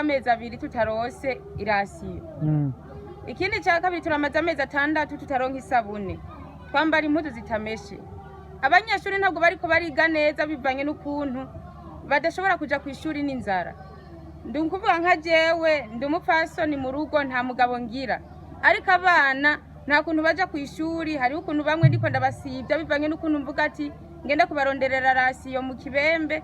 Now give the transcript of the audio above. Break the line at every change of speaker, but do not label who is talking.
nk'amezi 2 tutarose i ration. Ikindi cya kabiri, turamaze amezi 6 tutaronka isabune, twambara impuzu zitameshe. Abanyeshuri ntabwo bariko bariga neza bivanye n'ukuntu badashobora kuja ku ishuri n'inzara. Ndi ukuvuga nka jewe ndi umupfasoni mu rugo, nta mugabo ngira, ariko abana nta kuntu baja ku ishuri. Hariho ukuntu bamwe ndiko ndabasivya bivanye n'ukuntu mvuga ati ngenda kubaronderera ration mu Kibembe.